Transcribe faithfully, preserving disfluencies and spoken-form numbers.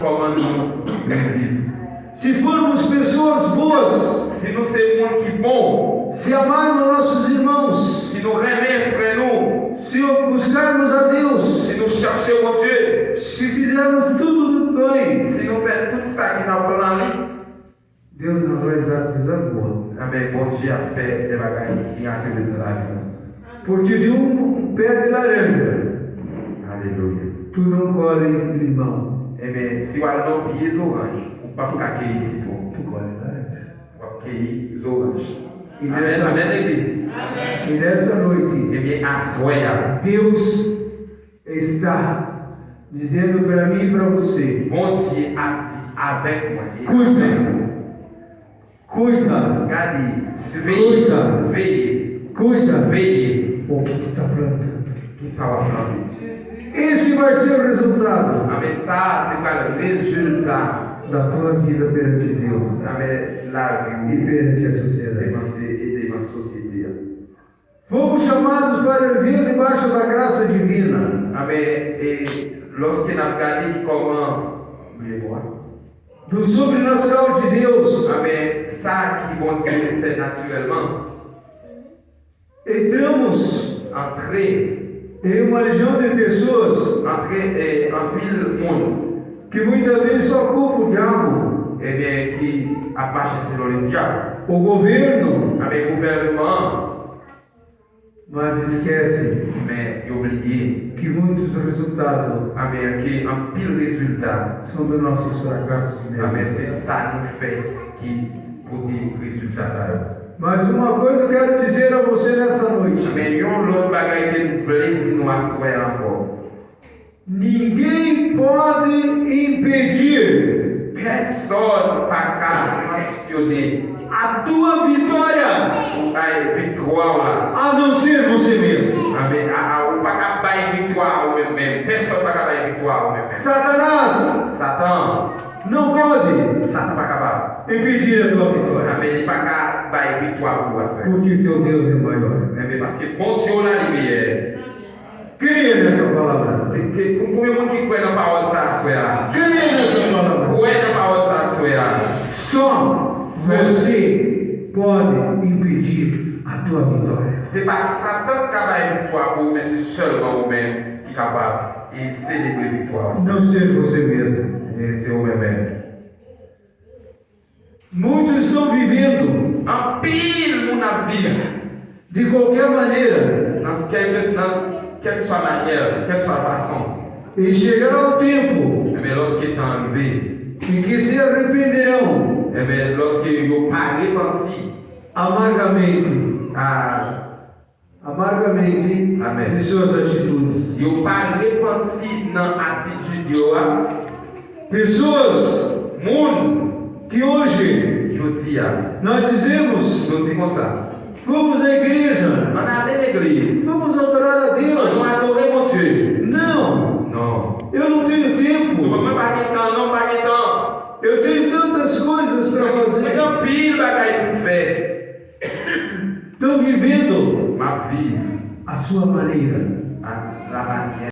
kòman nou dwe viv. Se formos pessoas boas, Se nou se moun ki bon, se amarmos nossos irmãos, se nou renmen frè nou, se buscarmos a Deus, se nou chèche Bondye, se fizermos tudo do bem, se nou fè tout sa ki nan plan li, Deus não vai dar coisa boa. Enben, Bondye ap fè de bagay mirakilyez nan lavi nou. Porque de um pé de laranja, Alelouya. Tu não colhe limão. Enben, si w al nan pye zoranj, ou p ap ka keyi sitwon. Tu colhe laranja. W ap keyi zoranj. E Amèn, nessa, amèn, legliz. E nessa noite, Ebyen, aswè a, Deus está dizendo para mim e para você: Bondye ap di avèk mwen e Cuida. Avèk ou. Cuida. Gade, veye, Cuida. Veye, Cuida. Veye. O que que está plantando? Kisa w ap plante? Esse vai ser o resultado. Amèn, sa a se pral rezilta da tua vida perante Deus, amèn, lavi w e perante a sociedade, devan Dye e devan sosyete a. Fomos chamados para viver debaixo da graça divina. Amèn. E lòske n ap gade ki kòman, bliye mo a. Do sobrenatural de Deus. Amèn. Sa ki Bondye fè natirèlman. Entramos, antre, em uma legião de pessoas, antre, e, anpil moun, que muitas vezes só culpa o diabo, ebyen, ki ap mache selon ledyab. O governo, amèn, gouvènman an. Mas esquece, men yo bliye, que muitos resultados, amèn, ke anpil rezilta, são dos nossos fracassos mesmo. Amèn, se sa nou fè ki pote rezilta sa yo. Mas uma coisa eu quero dizer a você nessa noite. Men yon lòt bagay ke m vle di nou aswè a ankò. Ninguém pode impedir, pèsòn pa ka sanksyone, a tua vitória, ou bay viktwa w la, a não ser você mesmo. Amèn. A, a, ou pa ka bay viktwa a ou menm menm. Pèsòn pa ka bay viktwa a ou menm menm. Satanás, Satan, não pode, Satan pa kapab, impedir a tua vitória. Amèn. Li pa ka bay viktwa pou ou aswè. Porque o teu Deus é maior. Amèn. Paske Bondye w la, li meyè. Creia nessa palavra. Ke, ke, konbyen moun ki kwè nan pawòl sa a aswè a? Creia nessa palavra. Kwè nan pawòl sa a aswè a. Só você pode impedir a tua vitória. Se pa Satan k ka bay viktwa pou ou, men se sèlman ou menm ki kapab e selebre viktwa a. Não ser você mesmo. E se ou menm menm. Muitos estão vivendo, anpil moun ap viv, de qualquer maneira, nan kèlke, nan kèlkeswa manyè, kèlkeswa fason. E chegará o tempo, Ebyen, lòske tan an rive, em que se arrependerão, Ebyen, lòske yo pa repanti, amargamente, a, amargamente, amèn, de suas atitudes. Yo pa repanti nan atitid yo a. Pessoas, moun, que hoje, jodi a, nós dizemos, nou di konsa, vamos à igreja, ann ale legliz, vamos adorar a Deus, ann nou adore Bondye. Não, non, eu não tenho tempo, mwen pa gen tan, non, m pa gen tan. Eu tenho tantas coisas para fazer. Mwen gen anpil bagay pou m fè. Estão vivendo, m ap viv, a sua maneira, a la manyè